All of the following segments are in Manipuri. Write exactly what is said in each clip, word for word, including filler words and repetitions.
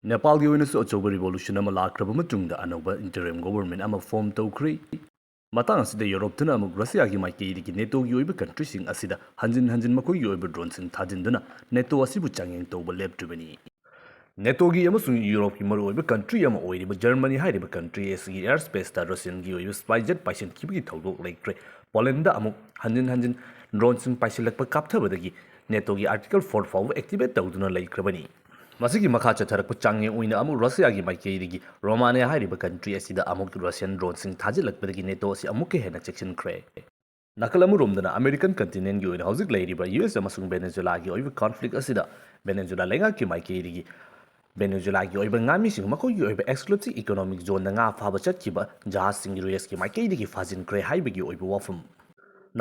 ꯅꯦꯄꯥꯜꯒꯤ ꯑꯣꯏꯅꯁꯨ ꯑꯆꯧꯕ revolution ꯑꯃ ꯂꯥꯛꯈ꯭ꯔꯕ ꯃꯇꯨꯡꯗ ꯑꯅꯧꯕ interim government ꯑꯃ form ꯇꯧꯈ꯭ꯔꯦ꯫ ꯃꯇꯥꯡ ꯑꯁꯤꯗ ꯌꯨꯔꯣꯞꯇꯨꯅ ꯑꯃꯨꯛ ꯔꯁꯤꯌꯥꯒꯤ ꯃꯥꯏꯀꯩꯗꯒꯤ ꯅꯦꯇꯣꯒꯤ ꯑꯣꯏꯕ countryꯁꯤꯡ ꯑꯁꯤꯗ ꯍꯟꯖꯤꯟ ꯍꯟꯖꯤꯟ ꯃꯈꯣꯏꯒꯤ ꯑꯣꯏꯕ droneꯁꯤꯡ ꯊꯥꯖꯤꯟꯗꯨꯅ ꯅꯦꯇꯣ ꯑꯁꯤꯕꯨ ꯆꯥꯡꯌꯦꯡ ꯇꯧꯕ ꯂꯦꯞꯇ꯭ꯔꯤꯕꯅꯤ꯫ ꯅꯦꯇꯣꯒꯤ ꯑꯃꯁꯨꯡ ꯌꯨꯔꯣꯞꯀꯤ ꯃꯔꯨꯑꯣꯏꯕ country ꯑꯃ ꯑꯣꯏꯔꯤꯕ ꯖꯔꯃꯅꯤ ꯍꯥꯏꯔꯤꯕ country ꯑꯁꯤꯒꯤ air spaceꯇ ꯔꯁꯤꯌꯟꯒꯤ ꯑꯣꯏꯕ spy jet ꯄꯥꯏꯁꯤꯟꯈꯤꯕꯒꯤ ꯊꯧꯗꯣꯛ ꯂꯩꯈ꯭ꯔꯦ꯫ ꯄꯣꯂꯦꯟꯗ ꯑꯃꯨꯛ ꯍꯟꯖꯤꯟ ꯍꯟꯖꯤꯟ droneꯁꯤꯡ ꯄꯥꯏꯁꯤꯜꯂꯛꯄ ꯀꯥꯞꯊꯕꯗꯒꯤ ꯅꯦꯇꯣꯒꯤ Article four ꯐꯥꯎꯕ activate ꯇꯧꯗꯨꯅ ꯂꯩꯈ꯭ꯔꯕꯅꯤ꯫ ꯃꯁꯤꯒꯤ ꯃꯈꯥ ꯆꯠꯊꯔꯛꯄ ꯆꯥꯡꯌꯦꯡ ꯑꯣꯏꯅ ꯑꯃꯨꯛ ꯔꯁꯤꯌꯥꯒꯤ ꯃꯥꯏꯀꯩꯗꯒꯤ ꯔꯣꯃꯥꯅꯤꯌꯥ ꯍꯥꯏꯔꯤꯕ country ꯑꯁꯤꯗ ꯑꯃꯨꯛ Russian droneꯁꯤꯡ ꯊꯥꯖꯤꯜꯂꯛꯄꯗꯒꯤ ꯅꯦꯇꯣ ꯑꯁꯤ ꯑꯃꯨꯛꯀ ꯍꯦꯟꯅ ꯆꯦꯛꯁꯤꯟꯈ꯭ꯔꯦ꯫ ꯅꯥꯀꯜ ꯑꯃꯔꯣꯝꯗꯅ American continentꯒꯤ ꯑꯣꯏꯅ ꯍꯧꯖꯤꯛ ꯂꯩꯔꯤꯕ ꯌꯨ ꯑꯦꯁ ꯑꯃꯁꯨꯡ ꯚꯦꯅꯦꯖꯨꯂꯥꯒꯤ ꯑꯣꯏꯕ conflict ꯑꯁꯤꯗ ꯚꯦꯅꯦꯖꯨꯂꯥ ꯂꯩꯉꯥꯛꯀꯤ ꯃꯥꯏꯀꯩꯗꯒꯤ ꯚꯦꯅꯦꯖꯨꯂꯥꯒꯤ ꯑꯣꯏꯕ ꯉꯥꯃꯤꯁꯤꯡ ꯃꯈꯣꯏꯒꯤ ꯑꯣꯏꯕ exclusive economic zoneꯗ ꯉꯥ ꯐꯥꯕ ꯆꯠꯈꯤꯕ ꯖꯍꯥꯖꯁꯤꯡ ꯌꯨ ꯑꯦꯁꯀꯤ ꯃꯥꯏꯀꯩꯗꯒꯤ ꯐꯥꯖꯤꯟꯈ꯭ꯔꯦ ꯍꯥꯏꯕꯒꯤ ꯑꯣꯏꯕ ꯋꯥꯐꯝ꯫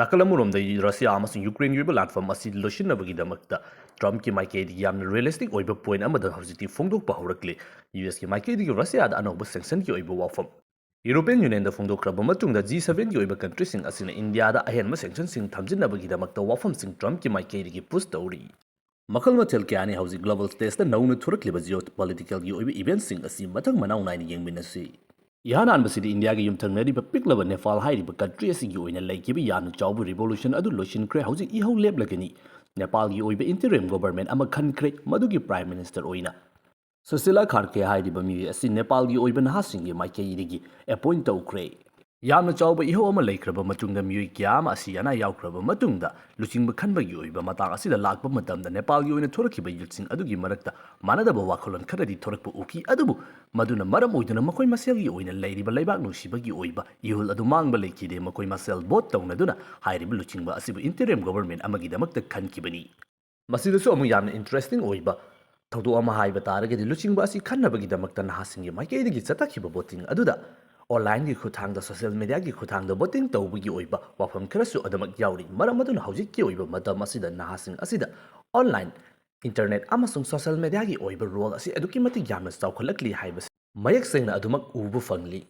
ꯅꯥꯀꯜ ꯑꯃꯔꯣꯝꯗ ꯔꯁꯤꯌꯥ ꯑꯃꯁꯨꯡ ꯌꯨꯀ꯭ꯔꯦꯟꯒꯤ ꯑꯣꯏꯕ ꯂꯥꯟꯐꯝ ꯑꯁꯤ ꯂꯣꯏꯁꯤꯟꯅꯕꯒꯤꯗꯃꯛꯇ ꯇ꯭ꯔꯝꯞꯀꯤ ꯃꯥꯏꯀꯩꯗꯒꯤ ꯌꯥꯝꯅ realistic ꯑꯣꯏꯕ point ꯑꯃꯗ ꯍꯧꯖꯤꯛꯇꯤ ꯐꯣꯡꯗꯣꯛꯄ ꯍꯧꯔꯛꯂꯦ꯫ ꯌꯨ ꯑꯦꯁꯀꯤ ꯃꯥꯏꯀꯩꯗꯒꯤ ꯔꯁꯤꯌꯥꯗ ꯑꯅꯧꯕ sanctionꯒꯤ ꯑꯣꯏꯕ ꯋꯥꯐꯝ꯫ European Unionꯗ ꯐꯣꯡꯗꯣꯛꯈ꯭ꯔꯕ ꯃꯇꯨꯡꯗ G sevenꯒꯤ ꯑꯣꯏꯕ countryꯁꯤꯡ ꯑꯁꯤꯅ ꯏꯟꯗꯤꯌꯥꯗ ꯑꯍꯦꯟꯕ sanctionꯁꯤꯡ ꯊꯝꯖꯤꯟꯅꯕꯒꯤꯗꯃꯛꯇ ꯋꯥꯐꯝꯁꯤꯡ ꯇ꯭ꯔꯝꯞꯀꯤ ꯃꯥꯏꯀꯩꯗꯒꯤ push ꯇꯧꯔꯤ꯫ ꯃꯈꯜ ꯃꯊꯦꯜ ꯀꯌꯥꯅꯤ ꯍꯧꯖꯤꯛ global stageꯇ ꯅꯧꯅ ꯊꯣꯔꯛꯂꯤꯕ geopoliticalꯒꯤ ꯑꯣꯏꯕ eventꯁꯤꯡ ꯑꯁꯤ ꯃꯊꯪ ꯃꯅꯥꯎ ꯅꯥꯏꯅ ꯌꯦꯡꯃꯤꯟꯅꯁꯤ꯫ ꯏꯍꯥꯟ ꯍꯥꯟꯕꯁꯤꯗꯤ ꯏꯟꯗꯤꯌꯥꯒ ꯌꯨꯝꯊꯪꯅꯔꯤꯕ ꯄꯤꯛꯂꯕ ꯅꯦꯄꯥꯜ ꯍꯥꯏꯔꯤꯕ country ꯑꯁꯤꯒꯤ ꯑꯣꯏꯅ ꯂꯩꯈꯤꯕ ꯌꯥꯝꯅ ꯆꯥꯎꯕ revolution ꯑꯗꯨ ꯂꯣꯏꯁꯤꯟꯈ꯭ꯔꯦ꯫ ꯍꯧꯖꯤꯛ ꯏꯍꯧ ꯂꯦꯞꯂꯒꯅꯤ꯫ ꯅꯦꯄꯥꯜꯒꯤ ꯑꯣꯏꯕ interim government ꯑꯃ ꯈꯟꯈ꯭ꯔꯦ꯫ ꯃꯗꯨꯒꯤ prime minister ꯑꯣꯏꯅ ꯁꯨꯁꯤꯂꯥ ꯈꯥꯔꯀꯦ ꯍꯥꯏꯔꯤꯕ ꯃꯤꯑꯣꯏ ꯑꯁꯤ ꯅꯦꯄꯥꯜꯒꯤ ꯑꯣꯏꯕ ꯅꯍꯥꯁꯤꯡꯒꯤ ꯃꯥꯏꯀꯩꯗꯒꯤ appoint ꯇꯧꯈ꯭ꯔꯦ꯫ ꯌꯥꯝꯅ ꯆꯥꯎꯕ ꯏꯍꯧ ꯑꯃ ꯂꯩꯈ꯭ꯔꯕ ꯃꯇꯨꯡꯗ ꯃꯤꯑꯣꯏ ꯀꯌꯥ ꯑꯃ ꯑꯁꯤ ꯑꯅꯥ ꯌꯥꯎꯈ꯭ꯔꯕ ꯃꯇꯨꯡꯗ ꯂꯨꯆꯤꯡꯕ ꯈꯟꯕꯒꯤ ꯑꯣꯏꯕ ꯃꯇꯥꯡ ꯑꯁꯤꯗ ꯂꯥꯛꯄ ꯃꯇꯝꯗ ꯅꯦꯄꯥꯜꯒꯤ ꯑꯣꯏꯅ ꯊꯣꯔꯛꯈꯤꯕ ꯌꯨꯠꯁꯤꯡ ꯑꯗꯨꯒꯤ ꯃꯔꯛꯇ ꯃꯥꯟꯅꯗꯕ ꯋꯥꯈꯜꯂꯣꯟ ꯈꯔꯗꯤ ꯊꯣꯔꯛꯄ ꯎꯈꯤ꯫ ꯑꯗꯨꯕꯨ ꯃꯗꯨꯅ ꯃꯔꯝ ꯑꯣꯏꯗꯨꯅ ꯃꯈꯣꯏ ꯃꯁꯦꯜꯒꯤ ꯑꯣꯏꯅ ꯂꯩꯔꯤꯕ ꯂꯩꯕꯥꯛ ꯅꯨꯡꯁꯤꯕꯒꯤ ꯑꯣꯏꯕ ꯏꯍꯨꯜ ꯑꯗꯨ ꯃꯥꯡꯕ ꯂꯩꯈꯤꯗꯦ꯫ ꯃꯈꯣꯏ ꯃꯁꯦꯜ vote ꯇꯧꯅꯗꯨꯅ ꯍꯥꯏꯔꯤꯕ ꯂꯨꯆꯤꯡꯕ ꯑꯁꯤꯕꯨ interim government ꯑꯃꯒꯤꯗꯃꯛꯇ ꯈꯟꯈꯤꯕꯅꯤ꯫ ꯃꯁꯤꯗꯁꯨ ꯑꯃꯨꯛ ꯌꯥꯝꯅ interesting ꯑꯣꯏꯕ ꯊꯧꯗꯣꯛ ꯑꯃ ꯍꯥꯏꯕ ꯇꯥꯔꯒꯗꯤ ꯂꯨꯆꯤꯡꯕ ꯑꯁꯤ ꯈꯟꯅꯕꯒꯤꯗꯃꯛꯇ ꯅꯍꯥꯁꯤꯡꯒꯤ ꯃꯥꯏꯀꯩꯗꯒꯤ ꯆꯠꯊꯈꯤꯕ voting ꯑꯗꯨꯗ onlineꯒꯤ ꯈꯨꯠꯊꯥꯡꯗ social mediaꯒꯤ ꯈꯨꯠꯊꯥꯡꯗ voting ꯇꯧꯕꯒꯤ ꯑꯣꯏꯕ ꯋꯥꯐꯝ ꯈꯔꯁꯨ ꯑꯗꯨꯃꯛ ꯌꯥꯎꯔꯤ꯫ ꯃꯔꯝ ꯑꯗꯨꯅ ꯍꯧꯖꯤꯛꯀꯤ ꯑꯣꯏꯕ ꯃꯇꯝ ꯑꯁꯤꯗ ꯅꯍꯥꯁꯤꯡ ꯑꯁꯤꯗ online, internet ꯑꯃꯁꯨꯡ social mediaꯒꯤ ꯑꯣꯏꯕ role ꯑꯁꯤ ꯑꯗꯨꯛꯀꯤ ꯃꯇꯤꯛ ꯌꯥꯝꯅ ꯆꯥꯎꯈꯠꯂꯛꯂꯤ ꯍꯥꯏꯕꯁꯤ ꯃꯌꯦꯛ ꯁꯦꯡꯅ ꯑꯗꯨꯃꯛ ꯎꯕ ꯐꯪꯂꯤ꯫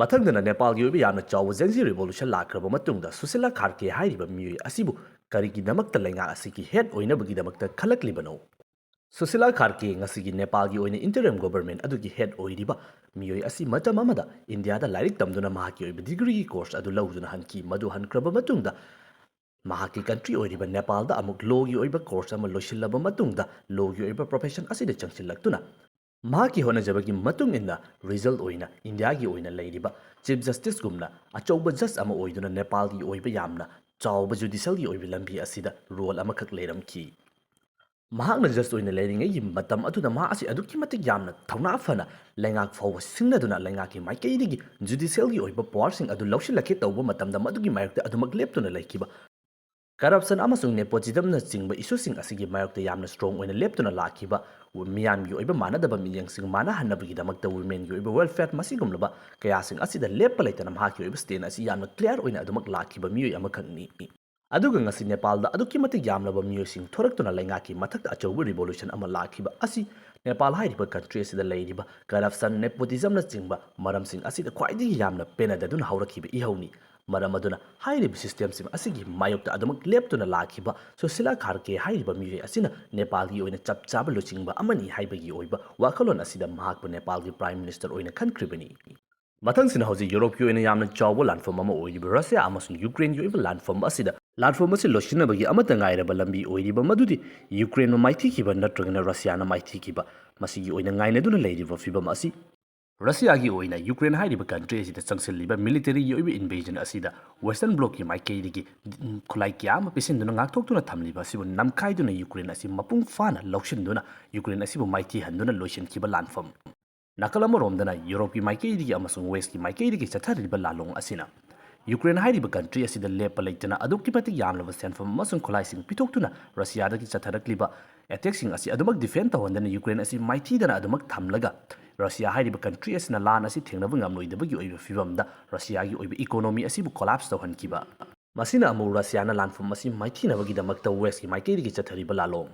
ꯃꯊꯪꯗꯅ ꯅꯦꯄꯥꯜꯒꯤ ꯑꯣꯏꯕ ꯌꯥꯝꯅ ꯆꯥꯎꯕ Gen Z revolution ꯂꯥꯛꯈ꯭ꯔꯕ ꯃꯇꯨꯡꯗ ꯁꯨꯁꯤꯂꯥ ꯈꯥꯔꯀꯦ ꯍꯥꯏꯔꯤꯕ ꯃꯤꯑꯣꯏ ꯑꯁꯤꯕꯨ ꯀꯔꯤꯒꯤꯗꯃꯛꯇ ꯂꯩꯉꯥꯛ ꯑꯁꯤꯒꯤ head ꯑꯣꯏꯅꯕꯒꯤꯗꯃꯛꯇ ꯈꯜꯂꯛꯂꯤꯕꯅꯣ? ꯁꯨꯁꯤꯂꯥ ꯈꯥꯔꯀꯦ, ꯉꯁꯤꯒꯤ ꯅꯦꯄꯥꯜꯒꯤ ꯑꯣꯏꯅ interim government ꯑꯗꯨꯒꯤ head ꯑꯣꯏꯔꯤꯕ ꯃꯤꯑꯣꯏ ꯑꯁꯤ ꯃꯇꯝ ꯑꯃꯗ ꯏꯟꯗꯤꯌꯥꯗ ꯂꯥꯏꯔꯤꯛ ꯇꯝꯗꯨꯅ ꯃꯍꯥꯛꯀꯤ ꯑꯣꯏꯕ degreeꯒꯤ course ꯑꯗꯨ ꯂꯧꯗꯨꯅ ꯍꯟꯈꯤ꯫ ꯃꯗꯨ ꯍꯟꯈ꯭ꯔꯕ ꯃꯇꯨꯡꯗ ꯃꯍꯥꯛꯀꯤ country ꯑꯣꯏꯔꯤꯕ ꯅꯦꯄꯥꯜꯗ ꯑꯃꯨꯛ lawꯒꯤ ꯑꯣꯏꯕ course ꯑꯃ ꯂꯣꯏꯁꯤꯜꯂꯕ ꯃꯇꯨꯡꯗ lawꯒꯤ ꯑꯣꯏꯕ profession ꯑꯁꯤꯗ ꯆꯪꯁꯤꯜꯂꯛꯇꯨꯅ ꯃꯍꯥꯛꯀꯤ ꯍꯣꯠꯅꯖꯕꯒꯤ ꯃꯇꯨꯡ ꯏꯟꯅ result ꯑꯣꯏꯅ ꯏꯟꯗꯤꯌꯥꯒꯤ ꯑꯣꯏꯅ ꯂꯩꯔꯤꯕ Chief Justiceꯒꯨꯝꯅ ꯑꯆꯧꯕ judge ꯑꯃ ꯑꯣꯏꯗꯨꯅ ꯅꯦꯄꯥꯜꯒꯤ ꯑꯣꯏꯕ ꯌꯥꯝꯅ ꯆꯥꯎꯕ judicialꯒꯤ ꯑꯣꯏꯕ ꯂꯝꯕꯤ ꯑꯁꯤꯗ role ꯑꯃꯈꯛ ꯂꯩꯔꯝꯈꯤ꯫ ꯃꯍꯥꯛꯅ judge ꯑꯣꯏꯅ ꯂꯩꯔꯤꯉꯩꯒꯤ ꯃꯇꯝ ꯑꯗꯨꯗ ꯃꯍꯥꯛ ꯑꯁꯤ ꯑꯗꯨꯛꯀꯤ ꯃꯇꯤꯛ ꯌꯥꯝꯅ ꯊꯧꯅꯥ ꯐꯅ ꯂꯩꯉꯥꯛ ꯐꯥꯎꯕ ꯁꯤꯡꯅꯗꯨꯅ ꯂꯩꯉꯥꯛꯀꯤ ꯃꯥꯏꯀꯩꯗꯒꯤ judicialꯒꯤ ꯑꯣꯏꯕ powerꯁꯤꯡ ꯑꯗꯨ ꯂꯧꯁꯤꯜꯂꯛꯀꯦ ꯇꯧꯕ ꯃꯇꯝꯗ ꯃꯗꯨꯒꯤ ꯃꯥꯌꯣꯛꯇ ꯑꯗꯨꯃꯛ ꯂꯦꯞꯇꯨꯅ ꯂꯩꯈꯤꯕ꯫ Corruption ꯑꯃꯁꯨꯡ nepotismꯅꯆꯤꯡꯕ issueꯁꯤꯡ ꯑꯁꯤꯒꯤ ꯃꯥꯌꯣꯛꯇ ꯌꯥꯝꯅ strong ꯑꯣꯏꯅ ꯂꯦꯞꯇꯨꯅ ꯂꯥꯛꯈꯤꯕ꯫ ꯃꯤꯌꯥꯝꯒꯤ ꯑꯣꯏꯕ ꯃꯥꯟꯅꯗꯕ ꯃꯤꯠꯌꯦꯡꯁꯤꯡ ꯃꯥꯟꯅꯍꯟꯅꯕꯒꯤꯗꯃꯛꯇ womenꯒꯤ ꯑꯣꯏꯕ welfare ꯃꯁꯤꯒꯨꯝꯂꯕ ꯀꯌꯥꯁꯤꯡ ꯑꯁꯤꯗ ꯂꯦꯞꯄ ꯂꯩꯇꯅ ꯃꯍꯥꯛꯀꯤ ꯑꯣꯏꯕ stand ꯑꯁꯤ ꯌꯥꯝꯅ clear ꯑꯣꯏꯅ ꯑꯗꯨꯃꯛ ꯂꯥꯛꯈꯤꯕ ꯃꯤꯑꯣꯏ ꯑꯃꯈꯛꯅꯤ꯫ ꯑꯗꯨꯒ ꯉꯁꯤ ꯅꯦꯄꯥꯜꯗ ꯑꯗꯨꯛꯀꯤ ꯃꯇꯤꯛ ꯌꯥꯝꯂꯕ ꯃꯤꯑꯣꯏꯁꯤꯡ ꯊꯣꯔꯛꯇꯨꯅ ꯂꯩꯉꯥꯛꯀꯤ ꯃꯊꯛꯇ ꯑꯆꯧꯕ revolution ꯑꯃ ꯂꯥꯛꯈꯤꯕ ꯑꯁꯤ ꯅꯦꯄꯥꯜ ꯍꯥꯏꯔꯤꯕ country ꯑꯁꯤꯗ ꯂꯩꯔꯤꯕ corruption, nepotismꯅꯆꯤꯡꯕ ꯃꯔꯝꯁꯤꯡ ꯑꯁꯤꯗ ꯈ꯭ꯋꯥꯏꯗꯒꯤ ꯌꯥꯝꯅ ꯄꯦꯟꯅꯗꯗꯨꯅ ꯍꯧꯔꯛꯈꯤꯕ ꯏꯍꯧꯅꯤ꯫ ꯃꯔꯝ ꯑꯗꯨꯅ ꯍꯥꯏꯔꯤꯕ systemꯁꯤꯡ ꯑꯁꯤꯒꯤ ꯃꯥꯌꯣꯛꯇ ꯑꯗꯨꯃꯛ ꯂꯦꯞꯇꯨꯅ ꯂꯥꯛꯈꯤꯕ ꯁꯨꯁꯤꯂꯥ ꯈꯥꯔꯀꯦ ꯍꯥꯏꯔꯤꯕ ꯃꯤꯑꯣꯏ ꯑꯁꯤꯅ ꯅꯦꯄꯥꯜꯒꯤ ꯑꯣꯏꯅ ꯆꯞ ꯆꯥꯕ ꯂꯨꯆꯤꯡꯕ ꯑꯃꯅꯤ ꯍꯥꯏꯕꯒꯤ ꯑꯣꯏꯕ ꯋꯥꯈꯜꯂꯣꯟ ꯑꯁꯤꯗ ꯃꯍꯥꯛꯄꯨ ꯅꯦꯄꯥꯜꯒꯤ Prime Minister ꯑꯣꯏꯅ ꯈꯟꯈ꯭ꯔꯤꯕꯅꯤ꯫ ꯃꯊꯪꯁꯤꯅ ꯍꯧꯖꯤꯛ ꯌꯨꯔꯣꯞꯀꯤ ꯑꯣꯏꯅ ꯌꯥꯝꯅ ꯆꯥꯎꯕ ꯂꯥꯟꯐꯝ ꯑꯃ ꯑꯣꯏꯔꯤꯕ ꯔꯁꯤꯌꯥ ꯑꯃꯁꯨꯡ ꯌꯨꯀ꯭ꯔꯦꯟꯒꯤ ꯑꯣꯏꯕ ꯂꯥꯟꯐꯝ ꯑꯁꯤꯗ, ꯂꯥꯟꯐꯝ ꯑꯁꯤ ꯂꯣꯏꯁꯤꯟꯅꯕꯒꯤ ꯑꯃꯠꯇ ꯉꯥꯏꯔꯕ ꯂꯝꯕꯤ ꯑꯣꯏꯔꯤꯕ ꯃꯗꯨꯗꯤ ꯌꯨꯀ꯭ꯔꯦꯟꯕꯨ ꯃꯥꯏꯊꯤꯈꯤꯕ ꯅꯠꯇ꯭ꯔꯒꯅ ꯔꯁꯤꯌꯥꯅ ꯃꯥꯏꯊꯤꯈꯤꯕ, ꯃꯁꯤꯒꯤ ꯑꯣꯏꯅ ꯉꯥꯏꯅꯗꯨꯅ ꯂꯩꯔꯤꯕ ꯐꯤꯕꯝ ꯑꯁꯤ꯫ ꯔꯁꯤꯌꯥꯒꯤ ꯑꯣꯏꯅ ꯌꯨꯀ꯭ꯔꯦꯟ ꯍꯥꯏꯔꯤꯕ country ꯑꯁꯤꯗ ꯆꯪꯁꯤꯜꯂꯤꯕ militaryꯒꯤ ꯑꯣꯏꯕ invasion ꯑꯁꯤꯗ Western Blocꯀꯤ ꯃꯥꯏꯀꯩꯗꯒꯤ ꯈꯨꯠꯂꯥꯏ ꯀꯌꯥ ꯑꯃ ꯄꯤꯁꯤꯟꯗꯨꯅ ꯉꯥꯛꯊꯣꯛꯇꯨꯅ ꯊꯝꯂꯤꯕ ꯑꯁꯤꯕꯨ ꯅꯝꯈꯥꯏꯗꯨꯅ ꯌꯨꯀ꯭ꯔꯦꯟ ꯑꯁꯤ ꯃꯄꯨꯡ ꯐꯥꯅ ꯂꯧꯁꯤꯟꯗꯨꯅ ꯌꯨꯀ꯭ꯔꯦꯟ ꯑꯁꯤꯕꯨ ꯃꯥꯏꯊꯤꯍꯟꯗꯨꯅ ꯂꯣꯏꯁꯤꯟꯈꯤꯕ ꯂꯥꯟꯐꯝ꯫ ꯅꯥꯀꯜ ꯑꯃꯔꯣꯝꯗꯅ ꯌꯨꯔꯣꯞꯀꯤ ꯃꯥꯏꯀꯩꯗꯒꯤ ꯑꯃꯁꯨꯡ Westꯀꯤ ꯃꯥꯏꯀꯩꯗꯒꯤ ꯆꯠꯊꯔꯤꯕ ꯂꯥꯂꯣꯡ ꯑꯁꯤꯅ ꯌꯨꯀ꯭ꯔꯦꯟ ꯍꯥꯏꯔꯤꯕ country ꯑꯁꯤꯗ ꯂꯦꯞꯄ ꯂꯩꯇꯅ ꯑꯗꯨꯛꯀꯤ ꯃꯇꯤꯛ ꯌꯥꯝꯂꯕ ꯁꯦꯟꯐꯝ ꯑꯃꯁꯨꯡ ꯈꯨꯠꯂꯥꯏꯁꯤꯡ ꯄꯤꯊꯣꯛꯇꯨꯅ ꯔꯁꯤꯌꯥꯗꯒꯤ ꯆꯠꯊꯔꯛꯂꯤꯕ attackꯁꯤꯡ ꯑꯁꯤ ꯑꯗꯨꯃꯛ defend ꯇꯧꯍꯟꯗꯅ ꯌꯨꯀ꯭ꯔꯦꯟ ꯑꯁꯤ ꯃꯥꯏꯊꯤꯗꯅ ꯑꯗꯨꯃꯛ ꯊꯝꯂꯒ ꯔꯁꯤꯌꯥ ꯍꯥꯏꯔꯤꯕ country ꯑꯁꯤꯅ ꯂꯥꯟ ꯑꯁꯤ ꯊꯦꯡꯅꯕ ꯉꯝꯂꯣꯏꯗꯕꯒꯤ ꯑꯣꯏꯕ ꯐꯤꯕꯝꯗ ꯔꯁꯤꯌꯥꯒꯤ ꯑꯣꯏꯕ economy ꯑꯁꯤꯕꯨ collapse ꯇꯧꯍꯟꯈꯤꯕ꯫ ꯃꯁꯤꯅ ꯑꯃꯨꯛ ꯔꯁꯤꯌꯥꯅ ꯂꯥꯟꯐꯝ ꯑꯁꯤ ꯃꯥꯏꯊꯤꯅꯕꯒꯤꯗꯃꯛꯇ Westꯀꯤ ꯃꯥꯏꯀꯩꯗꯒꯤ ꯆꯠꯊꯔꯤꯕ ꯂꯥꯂꯣꯡ꯫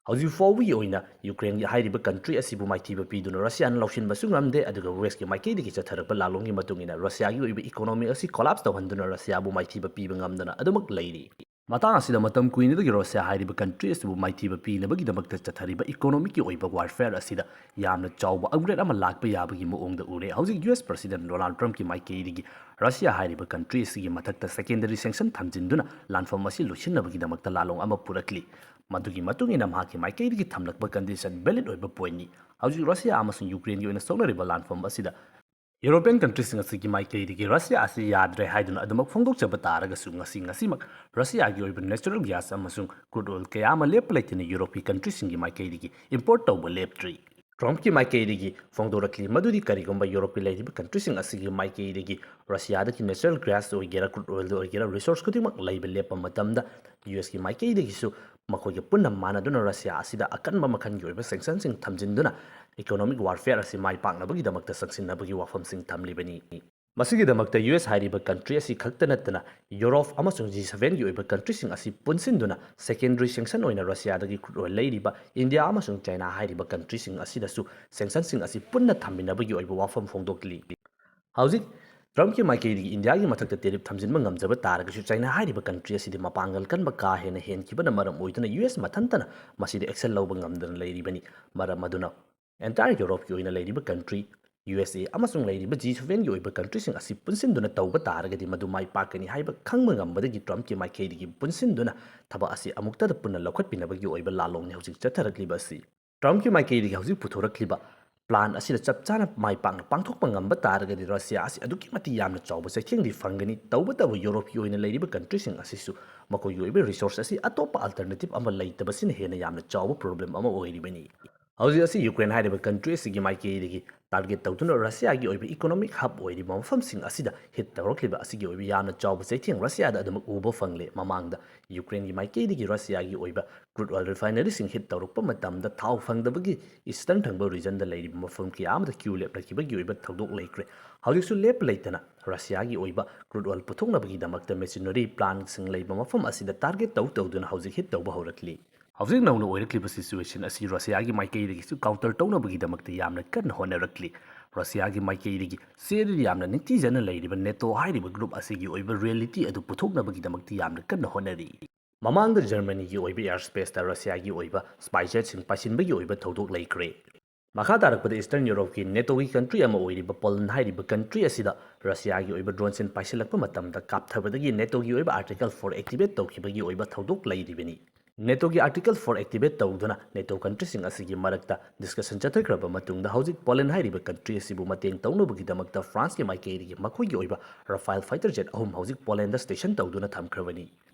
ꯍꯧꯖꯤꯛ ꯐꯥꯎꯕꯒꯤ ꯑꯣꯏꯅ ꯌꯨꯀ꯭ꯔꯦꯟꯒꯤ ꯍꯥꯏꯔꯤꯕ country ꯑꯁꯤꯕꯨ ꯃꯥꯏꯊꯤꯕ ꯄꯤꯗꯨꯅ ꯔꯁꯤꯌꯥꯅ ꯂꯧꯁꯤꯟꯕꯁꯨ ꯉꯝꯗꯦ, ꯑꯗꯨꯒ Westꯀꯤ ꯃꯥꯏꯀꯩꯗꯒꯤ ꯆꯠꯊꯔꯛꯄ ꯂꯥꯂꯣꯡꯒꯤ ꯃꯇꯨꯡ ꯏꯟꯅ ꯔꯁꯤꯌꯥꯒꯤ ꯑꯣꯏꯕ economy ꯑꯁꯤ collapse ꯇꯧꯍꯟꯗꯨꯅ ꯔꯁꯤꯌꯥꯕꯨ ꯃꯥꯏꯊꯤꯕ ꯄꯤꯕ ꯉꯝꯗꯅ ꯑꯗꯨꯃꯛ ꯂꯩꯔꯤ꯫ ꯃꯇꯥꯡ ꯑꯁꯤꯗ ꯃꯇꯝ ꯀꯨꯏꯅꯗꯒꯤ ꯔꯁꯤꯌꯥ ꯍꯥꯏꯔꯤꯕ ꯀꯟꯇ꯭ꯔꯤ ꯑꯁꯤꯕꯨ ꯃꯥꯏꯊꯤꯕ ꯄꯤꯅꯕꯒꯤꯗꯃꯛꯇ ꯆꯠꯊꯔꯤꯕ ꯏꯀꯣꯅꯣꯃꯤꯛꯀꯤ ꯑꯣꯏꯕ ꯋꯥꯔꯐꯦꯌꯔ ꯑꯁꯤꯗ ꯌꯥꯝꯅ ꯆꯥꯎꯕ ꯑꯞꯒ꯭ꯔꯦꯗ ꯑꯃ ꯂꯥꯛꯄ ꯌꯥꯕꯒꯤ ꯃꯑꯣꯡꯗ ꯎꯔꯦ꯫ ꯍꯧꯖꯤꯛ ꯌꯨ ꯑꯦꯁ ꯄ꯭ꯔꯁꯤꯗꯦꯟ ꯗꯣꯅꯥꯜꯗ ꯇ꯭ꯔꯝꯞꯀꯤ ꯃꯥꯏꯀꯩꯗꯒꯤ ꯔꯁꯤꯌꯥ ꯍꯥꯏꯔꯤꯕ ꯀꯟꯇ꯭ꯔꯤ ꯑꯁꯤꯒꯤ ꯃꯊꯛꯇ ꯁꯦꯀꯦꯟꯗꯔꯤ ꯁꯦꯡꯁꯟ ꯊꯝꯖꯤꯟꯗꯨꯅ ꯂꯥꯟꯐꯝ ꯑꯁꯤ ꯂꯣꯏꯁꯤꯟꯅꯕꯒꯤꯗꯃꯛꯇ ꯂꯥꯂꯣꯡ ꯑꯃ ꯄꯨꯔꯛꯂꯤ꯫ ꯃꯗꯨꯒꯤ ꯃꯇꯨꯡ ꯏꯟꯅ ꯃꯍꯥꯛꯀꯤ ꯃꯥꯏꯀꯩꯗꯒꯤ ꯊꯝꯂꯛꯄ ꯀꯟꯗꯤꯁꯟ ꯚꯦꯂꯤꯗ ꯑꯣꯏꯕ ꯄꯣꯏꯟꯠꯅꯤ꯫ ꯍꯧꯖꯤꯛ ꯔꯁꯤꯌꯥ ꯑꯃꯁꯨꯡ ꯌꯨꯀ꯭ꯔꯦꯟꯒꯤ ꯑꯣꯏꯅ ꯁꯣꯛꯅꯔꯤꯕ ꯂꯥꯟꯐꯝ ꯑꯁꯤꯗ ꯌꯨꯔꯣꯄꯤꯌꯟ ꯀꯟꯇ꯭ꯔꯤꯁꯤꯡ ꯑꯁꯤꯒꯤ ꯃꯥꯏꯀꯩꯗꯒꯤ ꯔꯁꯤꯌꯥ ꯑꯁꯤ ꯌꯥꯗ꯭ꯔꯦ ꯍꯥꯏꯗꯨꯅ ꯑꯗꯨꯃꯛ ꯐꯣꯡꯗꯣꯛꯆꯕ ꯇꯥꯔꯒꯁꯨ, ꯉꯁꯤ ꯉꯁꯤꯃꯛ ꯔꯁꯤꯌꯥꯒꯤ ꯑꯣꯏꯕ ꯅꯦꯆꯔꯦꯜ ꯒ꯭ꯌꯥꯁ ꯑꯃꯁꯨꯡ ꯀ꯭ꯔꯨꯗ ꯑꯣꯏꯜ ꯀꯌꯥ ꯑꯃ ꯂꯦꯞꯄ ꯂꯩꯇꯅ ꯌꯨꯔꯣꯞꯀꯤ ꯀꯟꯇ꯭ꯔꯤꯁꯤꯡꯒꯤ ꯃꯥꯏꯀꯩꯗꯒꯤ ꯏꯝꯄꯣꯔꯠ ꯇꯧꯕ ꯂꯦꯞꯇ꯭ꯔꯤ꯫ ꯇ꯭ꯔꯝꯞꯀꯤ ꯃꯥꯏꯀꯩꯗꯒꯤ ꯐꯣꯡꯗꯣꯔꯛꯂꯤ ꯃꯗꯨꯗꯤ ꯀꯔꯤꯒꯨꯝꯕ ꯌꯨꯔꯣꯞꯀꯤ ꯂꯩꯔꯤꯕ ꯀꯟꯇ꯭ꯔꯤꯁꯤꯡ ꯑꯁꯤꯒꯤ ꯃꯥꯏꯀꯩꯗꯒꯤ ꯔꯁꯤꯌꯥꯗꯒꯤ ꯅꯦꯆꯔꯦꯜ ꯒ꯭ꯌꯥꯁ ꯑꯣꯏꯒꯦꯔꯥ, ꯀ꯭ꯔꯨꯗ ꯑꯣꯏꯜ ꯑꯣꯏꯒꯦꯔꯥ, ꯔꯤꯁꯣꯔꯁ ꯈꯨꯗꯤꯡꯃꯛ ꯂꯩꯕ ꯂꯦꯞꯄ ꯃꯇꯝꯗ, ꯌꯨ ꯑꯦꯁꯀꯤ ꯃꯥꯏꯀꯩꯗꯒꯤꯁꯨ ꯃꯈꯣꯏꯒ ꯄꯨꯟꯅ ꯃꯥꯟꯅꯗꯨꯅ ꯔꯁꯤꯌꯥ ꯑꯁꯤꯗ ꯑꯀꯟꯕ ꯃꯈꯜꯒꯤ ꯑꯣꯏꯕ ꯁꯦꯡꯁꯟꯁꯤꯡ ꯊꯝꯖꯤꯟꯗꯨꯅ ꯏꯀꯣꯅꯣꯃꯤꯛ ꯋꯥꯔꯐꯦꯌꯔ ꯑꯁꯤ ꯃꯥꯏ ꯄꯥꯛꯅꯕꯒꯤꯗꯃꯛꯇ ꯆꯪꯁꯤꯟꯅꯕꯒꯤ ꯋꯥꯐꯝꯁꯤꯡ ꯊꯝꯂꯤꯕꯅꯤ꯫ ꯃꯁꯤꯒꯤꯗꯃꯛꯇ ꯌꯨ ꯑꯦꯁ ꯍꯥꯏꯔꯤꯕ ꯀꯟꯇ꯭ꯔꯤ ꯑꯁꯤ ꯈꯛꯇ ꯅꯠꯇꯅ ꯌꯨꯔꯣꯞ ꯑꯃꯁꯨꯡ ꯖꯤ ꯁꯚꯦꯟꯒꯤ ꯑꯣꯏꯕ ꯀꯟꯇ꯭ꯔꯤꯁꯤꯡ ꯑꯁꯤ ꯄꯨꯟꯁꯤꯟꯗꯨꯅ ꯁꯦꯀꯦꯟꯗꯔꯤ ꯁꯦꯡꯁꯟ ꯑꯣꯏꯅ ꯔꯁꯤꯌꯥꯗꯒꯤ ꯀ꯭ꯔꯨꯗ ꯑꯣꯏꯜ ꯂꯩꯔꯤꯕ ꯏꯟꯗꯤꯌꯥ ꯑꯃꯁꯨꯡ ꯆꯥꯏꯅꯥ ꯍꯥꯏꯔꯤꯕ ꯀꯟꯇ꯭ꯔꯤꯁꯤꯡ ꯑꯁꯤꯗꯁꯨ ꯁꯦꯡꯁꯟꯁꯤꯡ ꯑꯁꯤ ꯄꯨꯟꯅ ꯊꯝꯃꯤꯟꯅꯕꯒꯤ ꯑꯣꯏꯕ ꯋꯥꯐꯝ ꯐꯣꯡꯗꯣꯛꯂꯤ꯫ ꯍꯧꯖꯤꯛ ꯇ꯭ꯔꯝꯞꯀꯤ ꯃꯥꯏꯀꯩꯗꯒꯤ ꯏꯟꯗꯤꯌꯥꯒꯤ ꯃꯊꯛꯇ ꯇꯦꯔꯤꯐ ꯊꯝꯖꯤꯟꯕ ꯉꯝꯖꯕ ꯇꯥꯔꯒꯁꯨ, ꯆꯥꯏꯅꯥ ꯍꯥꯏꯔꯤꯕ ꯀꯟꯇ꯭ꯔꯤ ꯑꯁꯤꯗꯤ ꯃꯄꯥꯡꯒꯜ ꯀꯟꯕ ꯀꯥ ꯍꯦꯟꯅ ꯍꯦꯟꯈꯤꯕꯅ ꯃꯔꯝ ꯑꯣꯏꯗꯨꯅ ꯌꯨ ꯑꯦꯁ ꯃꯊꯟꯇꯅ ꯃꯁꯤꯗ ꯑꯦꯛꯁꯟ ꯂꯧꯕ ꯉꯝꯗꯅ ꯂꯩꯔꯤꯕꯅꯤ꯫ ꯃꯔꯝ ꯑꯗꯨꯅ ꯑꯦꯟꯇꯥꯌꯔ ꯌꯨꯔꯣꯞꯀꯤ ꯑꯣꯏꯅ ꯂꯩꯔꯤꯕ ꯀꯟꯇ꯭ꯔꯤ ꯌꯨ ꯑꯦꯁ ꯑꯦ ꯑꯃꯁꯨꯡ ꯂꯩꯔꯤꯕ ꯖꯤ ꯁꯚꯦꯟꯒꯤ ꯑꯣꯏꯕ ꯀꯟꯇ꯭ꯔꯤꯁꯤꯡ ꯑꯁꯤ ꯄꯨꯟꯁꯤꯟꯗꯨꯅ ꯇꯧꯕ ꯇꯥꯔꯒꯗꯤ ꯃꯗꯨ ꯃꯥꯏ ꯄꯥꯛꯀꯅꯤ ꯍꯥꯏꯕ ꯈꯪꯕ ꯉꯝꯕꯗꯒꯤ ꯇ꯭ꯔꯝꯞꯀꯤ ꯃꯥꯏꯀꯩꯗꯒꯤ ꯄꯨꯟꯁꯤꯟꯗꯨꯅ ꯊꯕꯛ ꯑꯁꯤ ꯑꯃꯨꯛꯇꯗ ꯄꯨꯟꯅ ꯂꯧꯈꯠꯄꯤꯅꯕꯒꯤ ꯑꯣꯏꯕ ꯂꯥꯂꯣꯡꯅꯤ ꯍꯧꯖꯤꯛ ꯆꯠꯊꯔꯛꯂꯤꯕ ꯑꯁꯤ꯫ ꯇ꯭ꯔꯝꯞꯀꯤ ꯃꯥꯏꯀꯩꯗꯒꯤ ꯍꯧꯖꯤꯛ ꯄꯨꯊꯣꯔꯛꯂꯤꯕ ꯄ꯭ꯂꯥꯟ ꯑꯁꯤꯗ ꯆꯞ ꯆꯥꯅ ꯃꯥꯏ ꯄꯥꯛꯅ ꯄꯥꯡꯊꯣꯛꯄ ꯉꯝꯕ ꯇꯥꯔꯒꯗꯤ ꯔꯁꯤꯌꯥ ꯑꯁꯤ ꯑꯗꯨꯛꯀꯤ ꯃꯇꯤꯛ ꯌꯥꯝꯅ ꯆꯥꯎꯕ ꯆꯩꯊꯦꯡꯗꯤ ꯐꯪꯒꯅꯤ꯫ ꯇꯧꯕꯇꯕꯨ ꯌꯨꯔꯣꯞꯀꯤ ꯑꯣꯏꯅ ꯂꯩꯔꯤꯕ ꯀꯟꯇ꯭ꯔꯤꯁꯤꯡ ꯑꯁꯤꯁꯨ ꯃꯈꯣꯏꯒꯤ ꯑꯣꯏꯕ ꯔꯤꯁꯣꯔꯁ ꯑꯁꯤ ꯑꯇꯣꯞꯄ ꯑꯜꯇꯔꯅꯦꯇꯤꯞ ꯑꯃ ꯂꯩꯇꯕꯁꯤꯅ ꯍꯦꯟꯅ ꯌꯥꯝꯅ ꯆꯥꯎꯕ ꯄ꯭ꯔꯣꯕ꯭ꯂꯦꯝ ꯑꯃ ꯑꯣꯏꯔꯤꯕꯅꯤ꯫ ꯍꯧꯖꯤꯛ ꯑꯁꯤ ꯌꯨꯀ꯭ꯔꯦꯟ ꯍꯥꯏꯔꯤꯕ ꯀꯟꯇ꯭ꯔꯤ ꯑꯁꯤꯒꯤ ꯃꯥꯏꯀꯩꯗꯒꯤ ꯇꯥꯔꯒꯦꯠ ꯇꯧꯗꯨꯅ ꯔꯁꯤꯌꯥꯒꯤ ꯑꯣꯏꯕ ꯏꯀꯣꯅꯣꯃꯤꯛ ꯍꯕ ꯑꯣꯏꯔꯤꯕ ꯃꯐꯝꯁꯤꯡ ꯑꯁꯤꯗ ꯍꯤꯠ ꯇꯧꯔꯛꯂꯤꯕ ꯑꯁꯤꯒꯤ ꯑꯣꯏꯕ ꯌꯥꯝꯅ ꯆꯥꯎꯕ ꯆꯩꯊꯦꯡ ꯔꯁꯤꯌꯥꯗ ꯑꯗꯨꯃꯛ ꯎꯕ ꯐꯪꯂꯦ꯫ ꯃꯃꯥꯡꯗ ꯌꯨꯀ꯭ꯔꯦꯟꯒꯤ ꯃꯥꯏꯀꯩꯗꯒꯤ ꯔꯁꯤꯌꯥꯒꯤ ꯑꯣꯏꯕ ꯀ꯭ꯔꯨꯗ ꯑꯣꯏꯜ ꯔꯤꯐꯥꯏꯅꯔꯤꯁꯤꯡ ꯍꯤꯠ ꯇꯧꯔꯛꯄ ꯃꯇꯝꯗ ꯊꯥꯎ ꯐꯪꯗꯕꯒꯤ ꯏꯁꯇꯔꯟ ꯊꯪꯕ ꯔꯤꯖꯟꯗ ꯂꯩꯔꯤꯕ ꯃꯐꯝ ꯀꯌꯥ ꯑꯃꯗ ꯀ꯭ꯌꯨ ꯂꯦꯞꯅꯈꯤꯕꯒꯤ ꯑꯣꯏꯕ ꯊꯧꯗꯣꯛ ꯂꯩꯈ꯭ꯔꯦ꯫ ꯍꯧꯖꯤꯛꯁꯨ ꯂꯦꯞꯄ ꯂꯩꯇꯅ ꯔꯁꯤꯌꯥꯒꯤ ꯑꯣꯏꯕ ꯀ꯭ꯔꯨꯗ ꯑꯣꯏꯜ ꯄꯨꯊꯣꯛꯅꯕꯒꯤꯗꯃꯛꯇ ꯃꯦꯆꯤꯅꯔꯤ ꯄ꯭ꯂꯥꯟꯁꯤꯡ ꯂꯩꯕ ꯃꯐꯝ ꯑꯁꯤꯗ ꯇꯥꯔꯒꯦꯠ ꯇꯧ ꯇꯧꯗꯨꯅ ꯍꯧꯖꯤꯛ ꯍꯤꯠ ꯇꯧꯕ ꯍꯧꯔꯛꯂꯤ꯫ ꯍꯧꯖꯤꯛ ꯅꯧꯅ ꯑꯣꯏꯔꯛꯂꯤꯕ situation ꯑꯁꯤ ꯔꯁꯤꯌꯥꯒꯤ ꯃꯥꯏꯀꯩꯗꯒꯤꯁꯨ counter ꯇꯧꯅꯕꯒꯤꯗꯃꯛꯇ ꯌꯥꯝꯅ ꯀꯟꯅ ꯍꯣꯠꯅꯔꯛꯂꯤ꯫ ꯔꯁꯤꯌꯥꯒꯤ ꯃꯥꯏꯀꯩꯗꯒꯤ ꯆꯦꯗ ꯌꯥꯝꯅ ꯅꯤꯡꯊꯤꯖꯅ ꯂꯩꯔꯤꯕ ꯅꯦꯇꯣ ꯍꯥꯏꯔꯤꯕ group ꯑꯁꯤꯒꯤ ꯑꯣꯏꯕ reality ꯑꯗꯨ ꯄꯨꯊꯣꯛꯅꯕꯒꯤꯗꯃꯛꯇ ꯌꯥꯝꯅ ꯀꯟꯅ ꯍꯣꯠꯅꯔꯤ꯫ ꯃꯃꯥꯡꯗ ꯖꯔꯃꯅꯤꯒꯤ ꯑꯣꯏꯕ air spaceꯇ ꯔꯁꯤꯌꯥꯒꯤ ꯑꯣꯏꯕ spy jetꯁꯤꯡ ꯄꯥꯏꯁꯤꯟꯕꯒꯤ ꯑꯣꯏꯕ ꯊꯧꯗꯣꯛ ꯂꯩꯈ꯭ꯔꯦ꯫ ꯃꯈꯥ ꯇꯥꯔꯛꯄꯗ Eastern Europeꯀꯤ ꯅꯦꯇꯣꯒꯤ country ꯑꯃ ꯑꯣꯏꯔꯤꯕ ꯄꯣꯂꯟ ꯍꯥꯏꯔꯤꯕ country ꯑꯁꯤꯗ ꯔꯁꯤꯌꯥꯒꯤ ꯑꯣꯏꯕ droneꯁꯤꯡ ꯄꯥꯏꯁꯤꯜꯂꯛꯄ ꯃꯇꯝꯗ ꯀꯥꯞꯊꯕꯗꯒꯤ ꯅꯦꯇꯣꯒꯤ ꯑꯣꯏꯕ Article four activate ꯇꯧꯈꯤꯕꯒꯤ ꯑꯣꯏꯕ ꯊꯧꯗꯣꯛ ꯂꯩꯔꯤꯕꯅꯤ꯫ ꯅꯦꯇꯣꯒꯤ Article four activate ꯇꯧꯗꯨꯅ ꯅꯦꯇꯣ countryꯁꯤꯡ ꯑꯁꯤꯒꯤ ꯃꯔꯛꯇ discussion ꯆꯠꯊꯈ꯭ꯔꯕ ꯃꯇꯨꯡꯗ ꯍꯧꯖꯤꯛ ꯄꯣꯂꯟ ꯍꯥꯏꯔꯤꯕ country ꯑꯁꯤꯕꯨ ꯃꯇꯦꯡ ꯇꯧꯅꯕꯒꯤꯗꯃꯛꯇ Franceꯀꯤ ꯃꯥꯏꯀꯩꯗꯒꯤ ꯃꯈꯣꯏꯒꯤ ꯑꯣꯏꯕ Rafale fighter jet ꯑꯍꯨꯝ ꯍꯧꯖꯤꯛ ꯄꯣꯂꯟꯗ station ꯇꯧꯗꯨꯅ ꯊꯝꯈ꯭ꯔꯕꯅꯤ꯫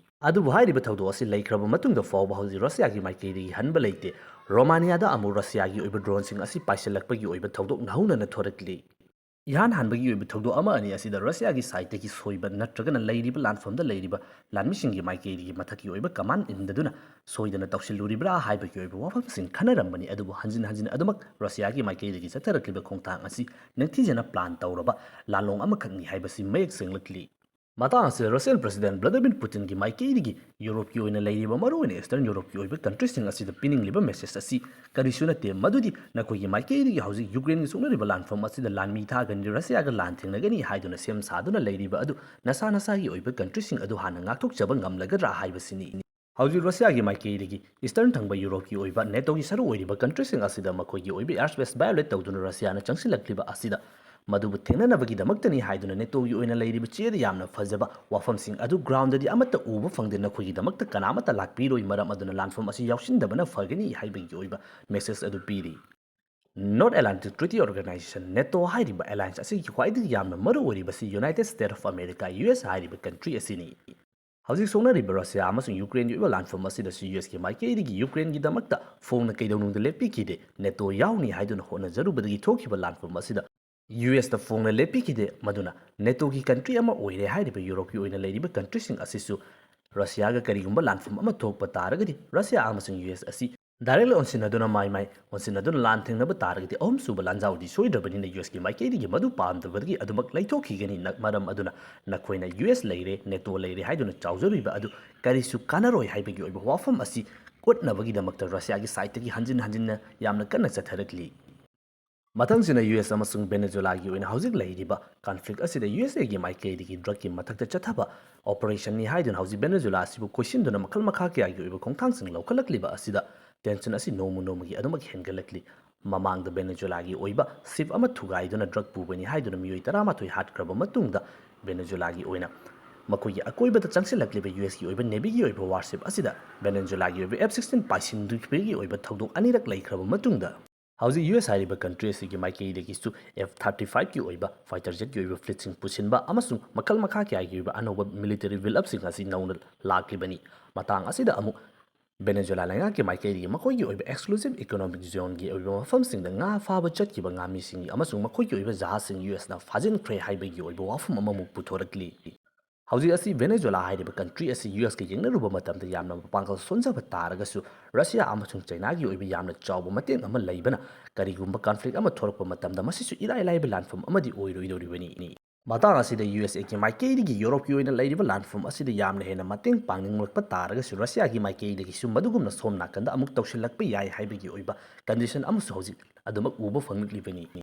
ꯑꯗꯨꯕꯨ ꯍꯥꯏꯔꯤꯕ ꯊꯧꯗꯣꯛ ꯑꯁꯤ ꯂꯩꯈ꯭ꯔꯕ ꯃꯇꯨꯡꯗ ꯐꯥꯎꯕ ꯍꯧꯖꯤꯛ ꯔꯁꯤꯌꯥꯒꯤ ꯃꯥꯏꯀꯩꯗꯒꯤ ꯍꯟꯕ ꯂꯩꯇꯦ꯫ ꯔꯣꯃꯥꯅꯤꯌꯥꯗ ꯑꯃꯨꯛ ꯔꯁꯤꯌꯥꯒꯤ ꯑꯣꯏꯕ droneꯁꯤꯡ ꯑꯁꯤ ꯄꯥꯏꯁꯤꯜꯂꯛꯄꯒꯤ ꯑꯣꯏꯕ ꯊꯧꯗꯣꯛ ꯅꯧꯍꯧꯅꯅ ꯊꯣꯔꯛꯂꯤ꯫ ꯏꯍꯥꯟ ꯍꯥꯟꯕꯒꯤ ꯑꯣꯏꯕ ꯊꯧꯗꯣꯛ ꯑꯃ ꯑꯅꯤ ꯑꯁꯤꯗ ꯔꯁꯤꯌꯥꯒꯤ sideꯇꯒꯤ ꯁꯣꯏꯕ ꯅꯠꯇ꯭ꯔꯒꯅ ꯂꯩꯔꯤꯕ ꯂꯥꯟꯐꯝꯗ ꯂꯩꯔꯤꯕ ꯂꯥꯟꯃꯤꯁꯤꯡꯒꯤ ꯃꯥꯏꯀꯩꯗꯒꯤ ꯃꯊꯛꯀꯤ ꯑꯣꯏꯕ command ꯏꯟꯗꯗꯨꯅ ꯁꯣꯏꯗꯅ ꯇꯧꯁꯤꯜꯂꯨꯔꯤꯕ꯭ꯔꯥ ꯍꯥꯏꯕꯒꯤ ꯑꯣꯏꯕ ꯋꯥꯐꯝꯁꯤꯡ ꯈꯟꯅꯔꯝꯕꯅꯤ꯫ ꯑꯗꯨꯕꯨ ꯍꯟꯖꯤꯟ ꯍꯟꯖꯤꯟ ꯑꯗꯨꯃꯛ ꯔꯁꯤꯌꯥꯒꯤ ꯃꯥꯏꯀꯩꯗꯒꯤ ꯆꯠꯊꯔꯛꯂꯤꯕ ꯈꯣꯡꯊꯥꯡ ꯑꯁꯤ ꯅꯤꯡꯊꯤꯖꯅ plan ꯇꯧꯔꯕ ꯂꯥꯟꯂꯣꯡ ꯑꯃꯈꯛꯅꯤ ꯍꯥꯏꯕꯁꯤ ꯃꯌꯦꯛ ꯁꯦꯡꯂꯛꯂꯤ꯫ ꯃꯇꯥꯡ ꯑꯁꯤꯗ Russian President Vladimir Putinꯒꯤ ꯃꯥꯏꯀꯩꯗꯒꯤ Europeꯀꯤ ꯑꯣꯏꯅ ꯂꯩꯔꯤꯕ ꯃꯔꯨꯑꯣꯏꯅ Eastern Europeꯀꯤ ꯑꯣꯏꯕ countryꯁꯤꯡ ꯑꯁꯤꯗ ꯄꯤꯅꯤꯡꯂꯤꯕ message ꯑꯁꯤ ꯀꯔꯤꯁꯨ ꯅꯠꯇꯦ, ꯃꯗꯨꯗꯤ ꯅꯈꯣꯏꯒꯤ ꯃꯥꯏꯀꯩꯗꯒꯤ ꯍꯧꯖꯤꯛ Ukraineꯒ ꯁꯣꯛꯅꯔꯤꯕ ꯂꯥꯟꯐꯝ ꯑꯁꯤꯗ ꯂꯥꯟꯃꯤ ꯊꯥꯒꯅꯤ, ꯔꯁꯤꯌꯥꯒ ꯂꯥꯟ ꯊꯦꯡꯅꯒꯅꯤ ꯍꯥꯏꯗꯨꯅ ꯁꯦꯝ ꯁꯥꯗꯨꯅ ꯂꯩꯔꯤꯕ ꯑꯗꯨ ꯅꯁꯥ ꯅꯁꯥꯒꯤ ꯑꯣꯏꯕ countryꯁꯤꯡ ꯑꯗꯨ ꯍꯥꯟꯅ ꯉꯥꯛꯊꯣꯛꯆꯕ ꯉꯝꯂꯒꯗ꯭ꯔꯥ ꯍꯥꯏꯕꯁꯤꯅꯤ꯫ ꯍꯧꯖꯤꯛ ꯔꯁꯤꯌꯥꯒꯤ ꯃꯥꯏꯀꯩꯗꯒꯤ Eastern ꯊꯪꯕ Europeꯀꯤ ꯑꯣꯏꯕ NATOꯒꯤ ꯁꯔꯨꯛ ꯑꯣꯏꯔꯤꯕ countryꯁꯤꯡ ꯑꯁꯤꯗ ꯃꯈꯣꯏꯒꯤ ꯑꯣꯏꯕ air space violate ꯇꯧꯗꯨꯅ ꯔꯁꯤꯌꯥꯅ ꯆꯪꯁꯤꯜꯂꯛꯂꯤꯕ ꯑꯁꯤꯗ ꯃꯗꯨꯕꯨ ꯊꯦꯡꯅꯅꯕꯒꯤꯗꯃꯛꯇꯅꯤ ꯍꯥꯏꯗꯨꯅ NATOꯒꯤ ꯑꯣꯏꯅ ꯂꯩꯔꯤꯕ ꯆꯦꯗ ꯌꯥꯝꯅ ꯐꯖꯕ ꯋꯥꯐꯝꯁꯤꯡ ꯑꯗꯨ groundꯗꯗꯤ ꯑꯃꯠꯇ ꯎꯕ ꯐꯪꯗꯦ꯫ ꯅꯈꯣꯏꯒꯤꯗꯃꯛꯇ ꯀꯅꯥꯃꯠꯇ ꯂꯥꯛꯄꯤꯔꯣꯏ, ꯃꯔꯝ ꯑꯗꯨꯅ ꯂꯥꯟꯐꯝ ꯑꯁꯤ ꯌꯥꯎꯁꯤꯟꯗꯕꯅ ꯐꯒꯅꯤ ꯍꯥꯏꯕꯒꯤ ꯑꯣꯏꯕ message ꯑꯗꯨ ꯄꯤꯔꯤ꯫ North Atlantic Treaty Organization, NATO ꯍꯥꯏꯔꯤꯕ alliance ꯑꯁꯤꯒꯤ ꯈ꯭ꯋꯥꯏꯗꯒꯤ ꯌꯥꯝꯅ ꯃꯔꯨ ꯑꯣꯏꯔꯤꯕꯁꯤ United States of America, US ꯍꯥꯏꯔꯤꯕ country ꯑꯁꯤꯅꯤ꯫ ꯍꯧꯖꯤꯛ ꯁꯣꯛꯅꯔꯤꯕ ꯔꯁꯤꯌꯥ ꯑꯃꯁꯨꯡ ꯌꯨꯀ꯭ꯔꯦꯟꯒꯤ ꯑꯣꯏꯕ ꯂꯥꯟꯐꯝ ꯑꯁꯤꯗꯁꯨ ꯌꯨ ꯑꯦꯁꯀꯤ ꯃꯥꯏꯀꯩꯗꯒꯤ ꯌꯨꯀ꯭ꯔꯦꯟꯒꯤꯗꯃꯛꯇ ꯐꯣꯡꯅ ꯀꯩꯗꯧꯅꯨꯡꯗ ꯂꯦꯞꯄꯤꯈꯤꯗꯦ꯫ ꯅꯦꯇꯣ ꯌꯥꯎꯅꯤ ꯍꯥꯏꯗꯨꯅ ꯍꯣꯠꯅꯖꯔꯨꯕꯗꯒꯤ ꯊꯣꯛꯈꯤꯕ ꯂꯥꯟꯐꯝ ꯑꯁꯤꯗ ꯌꯨ ꯑꯦꯁꯇ ꯐꯣꯡꯅ ꯂꯦꯞꯄꯤꯈꯤꯗꯦ꯫ ꯃꯗꯨꯅ ꯅꯦꯇꯣꯒꯤ ꯀꯟꯇ꯭ꯔꯤ ꯑꯃ ꯑꯣꯏꯔꯦ ꯍꯥꯏꯔꯤꯕ ꯌꯨꯔꯣꯞꯀꯤ ꯑꯣꯏꯅ ꯂꯩꯔꯤꯕ ꯀꯟꯇ꯭ꯔꯤꯁꯤꯡ ꯑꯁꯤꯁꯨ ꯔꯁꯤꯌꯥꯒ ꯀꯔꯤꯒꯨꯝꯕ ꯂꯥꯟꯐꯝ ꯑꯃ ꯊꯣꯛꯄ ꯇꯥꯔꯒꯗꯤ ꯔꯁꯤꯌꯥ ꯑꯃꯁꯨꯡ ꯌꯨ ꯑꯦꯁ ꯑꯁꯤ ꯗꯥꯏꯔꯦꯛꯂꯤ ꯑꯣꯟꯁꯤꯟꯅꯗꯨꯅ ꯃꯥꯏ ꯃꯥꯏ ꯑꯣꯟꯁꯤꯟꯅꯗꯨꯅ ꯂꯥꯟ ꯊꯦꯡꯅꯕ ꯇꯥꯔꯒꯗꯤ ꯑꯍꯨꯝꯁꯨꯕ ꯂꯥꯟꯖꯥꯎꯗꯤ ꯁꯣꯏꯗ꯭ꯔꯕꯅꯤꯅ ꯌꯨ ꯑꯦꯁꯀꯤ ꯃꯥꯏꯀꯩꯗꯒꯤ ꯃꯗꯨ ꯄꯥꯝꯗꯕꯗꯒꯤ ꯑꯗꯨꯃꯛ ꯂꯩꯊꯣꯛꯈꯤꯒꯅꯤ꯫ ꯅ-, ꯃꯔꯝ ꯑꯗꯨꯅ ꯅꯈꯣꯏꯅ ꯌꯨ ꯑꯦꯁ ꯂꯩꯔꯦ, ꯅꯦꯇꯣ ꯂꯩꯔꯦ ꯍꯥꯏꯗꯨꯅ ꯆꯥꯎꯖꯔꯨꯏꯕ ꯑꯗꯨ ꯀꯔꯤꯁꯨ ꯀꯥꯟꯅꯔꯣꯏ ꯍꯥꯏꯕꯒꯤ ꯑꯣꯏꯕ ꯋꯥꯐꯝ ꯑꯁꯤ ꯎꯠꯅꯕꯒꯤꯗꯃꯛꯇ ꯔꯁꯤꯌꯥꯒꯤ ꯁꯥꯏꯠꯇꯒꯤ ꯍꯟꯖꯤꯟ ꯍꯟꯖꯤꯟꯅ ꯌꯥꯝꯅ ꯀꯟꯅ ꯆꯠꯊꯔꯛꯂꯤ꯫ ꯃꯊꯪꯁꯤꯅ ꯌꯨ ꯑꯦꯁ ꯑꯃꯁꯨꯡ ꯚꯦꯅꯦꯖꯨꯂꯥꯒꯤ ꯑꯣꯏꯅ ꯍꯧꯖꯤꯛ ꯂꯩꯔꯤꯕ ꯀꯟꯐ꯭ꯂꯤꯛ ꯑꯁꯤꯗ ꯌꯨ ꯑꯦꯁ ꯑꯦꯒꯤ ꯃꯥꯏꯀꯩꯗꯒꯤ ꯗ꯭ꯔꯒꯀꯤ ꯃꯊꯛꯇ ꯆꯠꯊꯕ ꯑꯣꯄꯔꯦꯁꯟꯅꯤ ꯍꯥꯏꯗꯨꯅ ꯍꯧꯖꯤꯛ ꯚꯦꯅꯦꯖꯨꯂꯥ ꯑꯁꯤꯕꯨ ꯀꯣꯏꯁꯤꯟꯗꯨꯅ ꯃꯈꯜ ꯃꯈꯥ ꯀꯌꯥꯒꯤ ꯑꯣꯏꯕ ꯈꯣꯡꯊꯥꯡꯁꯤꯡ ꯂꯧꯈꯠꯂꯛꯂꯤꯕ ꯑꯁꯤꯗ ꯇꯦꯟꯁꯟ ꯑꯁꯤ ꯅꯣꯡꯃ ꯅꯣꯡꯃꯒꯤ ꯑꯗꯨꯃꯛ ꯍꯦꯟꯒꯠꯂꯛꯂꯤ꯫ ꯃꯃꯥꯡꯗ ꯚꯦꯅꯦꯖꯨꯂꯥꯒꯤ ꯑꯣꯏꯕ ꯁꯤꯞ ꯑꯃ ꯊꯨꯒꯥꯏꯗꯨꯅ ꯗ꯭ꯔꯒ ꯄꯨꯕꯅꯤ ꯍꯥꯏꯗꯨꯅ ꯃꯤꯑꯣꯏ ꯇꯔꯥꯃꯥꯊꯣꯏ ꯍꯥꯠꯈ꯭ꯔꯕ ꯃꯇꯨꯡꯗ ꯚꯦꯅꯦꯖꯨꯂꯥꯒꯤ ꯑꯣꯏꯅ ꯃꯈꯣꯏꯒꯤ ꯑꯀꯣꯏꯕꯗ ꯆꯪꯁꯤꯜꯂꯛꯂꯤꯕ ꯌꯨ ꯑꯦꯁꯀꯤ ꯑꯣꯏꯕ ꯅꯦꯚꯤꯒꯤ ꯑꯣꯏꯕ ꯋꯥꯔꯁꯤꯞ ꯑꯁꯤꯗ ꯚꯦꯅꯦꯖꯨꯂꯥꯒꯤ ꯑꯣꯏꯕ ꯑꯦꯐ ꯁꯤꯛꯁꯇꯤꯟ ꯄꯥꯏꯁꯤꯟꯕꯤꯕꯒꯤ ꯑꯣꯏꯕ ꯊꯧꯗꯣꯛ ꯑꯅꯤꯔꯛ ꯂꯩꯈ꯭ꯔꯕ ꯃꯇꯨꯡꯗ ꯍꯧꯖꯤꯛ ꯌꯨ ꯑꯦꯁ ꯍꯥꯏꯔꯤꯕ ꯀꯟꯇ꯭ꯔꯤ ꯑꯁꯤꯒꯤ ꯃꯥꯏꯀꯩꯗꯒꯤꯁꯨ ꯑꯦꯐ ꯊꯥꯔꯇꯤ ꯐꯥꯏꯚꯀꯤ ꯑꯣꯏꯕ ꯐꯥꯏꯇꯔ ꯖꯦꯠꯀꯤ ꯑꯣꯏꯕ ꯐ꯭ꯂꯤꯠꯁꯤꯡ ꯄꯨꯁꯤꯟꯕ ꯑꯃꯁꯨꯡ ꯃꯈꯜ ꯃꯈꯥ ꯀꯌꯥꯒꯤ ꯑꯣꯏꯕ ꯑꯅꯧꯕ ꯃꯤꯂꯤꯇꯔꯤ ꯕꯤꯜ ꯑꯞꯁꯤꯡ ꯑꯁꯤ ꯅꯧꯅ ꯂꯥꯛꯂꯤꯕꯅꯤ꯫ ꯃꯇꯥꯡ ꯑꯁꯤꯗ ꯑꯃꯨꯛ ꯚꯦꯅꯦꯖꯨꯂꯥ ꯂꯩꯉꯥꯛꯀꯤ ꯃꯥꯏꯀꯩꯗꯒꯤ ꯃꯈꯣꯏꯒꯤ ꯑꯣꯏꯕ ꯑꯦꯛꯁꯀ꯭ꯂꯨꯁꯤꯞ ꯏꯀꯣꯅꯣꯃꯤꯛ ꯖꯣꯟꯒꯤ ꯑꯣꯏꯕ ꯃꯐꯝꯁꯤꯡꯗ ꯉꯥ ꯐꯥꯕ ꯆꯠꯈꯤꯕ ꯉꯥꯃꯤꯁꯤꯡꯒꯤ ꯑꯃꯁꯨꯡ ꯃꯈꯣꯏꯒꯤ ꯑꯣꯏꯕ ꯖꯍꯥꯖꯁꯤꯡ ꯌꯨ ꯑꯦꯁꯅ ꯐꯥꯖꯤꯟꯈ꯭ꯔꯦ ꯍꯥꯏꯕꯒꯤ ꯑꯣꯏꯕ ꯋꯥꯐꯝ ꯑꯃꯃꯨꯛ ꯄꯨꯊꯣꯔꯛꯂꯤ꯫ ꯍꯧꯖꯤꯛ ꯑꯁꯤ ꯚꯦꯅꯦꯖꯨꯂꯥ ꯍꯥꯏꯔꯤꯕ ꯀꯟꯇ꯭ꯔꯤ ꯑꯁꯤ ꯌꯨ ꯑꯦꯁꯀ ꯌꯦꯡꯅꯔꯨꯕ ꯃꯇꯝꯗ ꯌꯥꯝꯅ ꯃꯄꯥꯡꯒꯜ ꯁꯣꯟꯖꯕ ꯇꯥꯔꯒꯁꯨ, ꯔꯁꯤꯌꯥ ꯑꯃꯁꯨꯡ ꯆꯥꯏꯅꯥꯒꯤ ꯑꯣꯏꯕ ꯌꯥꯝꯅ ꯆꯥꯎꯕ ꯃꯇꯦꯡ ꯑꯃ ꯂꯩꯕꯅ ꯀꯔꯤꯒꯨꯝꯕ ꯀꯟꯐ꯭ꯂꯤꯛ ꯑꯃ ꯊꯣꯔꯛꯄ ꯃꯇꯝꯗ ꯃꯁꯤꯁꯨ ꯏꯔꯥꯏ ꯂꯥꯏꯕ ꯂꯥꯟꯐꯝ ꯑꯃꯗꯤ ꯑꯣꯏꯔꯣꯏꯗꯧꯔꯤꯕꯅꯤ꯫ ꯃꯇꯥꯡ ꯑꯁꯤꯗ ꯌꯨ ꯑꯦꯁ ꯑꯦꯒꯤ ꯃꯥꯏꯀꯩꯗꯒꯤ ꯌꯨꯔꯣꯞꯀꯤ ꯑꯣꯏꯅ ꯂꯩꯔꯤꯕ ꯂꯥꯟꯐꯝ ꯑꯁꯤꯗ ꯌꯥꯝꯅ ꯍꯦꯟꯅ ꯃꯇꯦꯡ ꯄꯥꯡꯅꯤꯡꯂꯛꯄ ꯇꯥꯔꯒꯁꯨ, ꯔꯁꯤꯌꯥꯒꯤ ꯃꯥꯏꯀꯩꯗꯒꯤꯁꯨ ꯃꯗꯨꯒꯨꯝꯅ ꯁꯣꯝ ꯅꯥꯀꯟꯗ ꯑꯃꯨꯛ ꯇꯧꯁꯤꯜꯂꯛꯄ ꯌꯥꯏ ꯍꯥꯏꯕꯒꯤ ꯑꯣꯏꯕ ꯀꯟꯗꯤꯁꯟ ꯑꯃꯁꯨ ꯍꯧꯖꯤꯛ ꯑꯗꯨꯃꯛ ꯎꯕ ꯐꯪꯂꯛꯂꯤꯕꯅꯤ꯫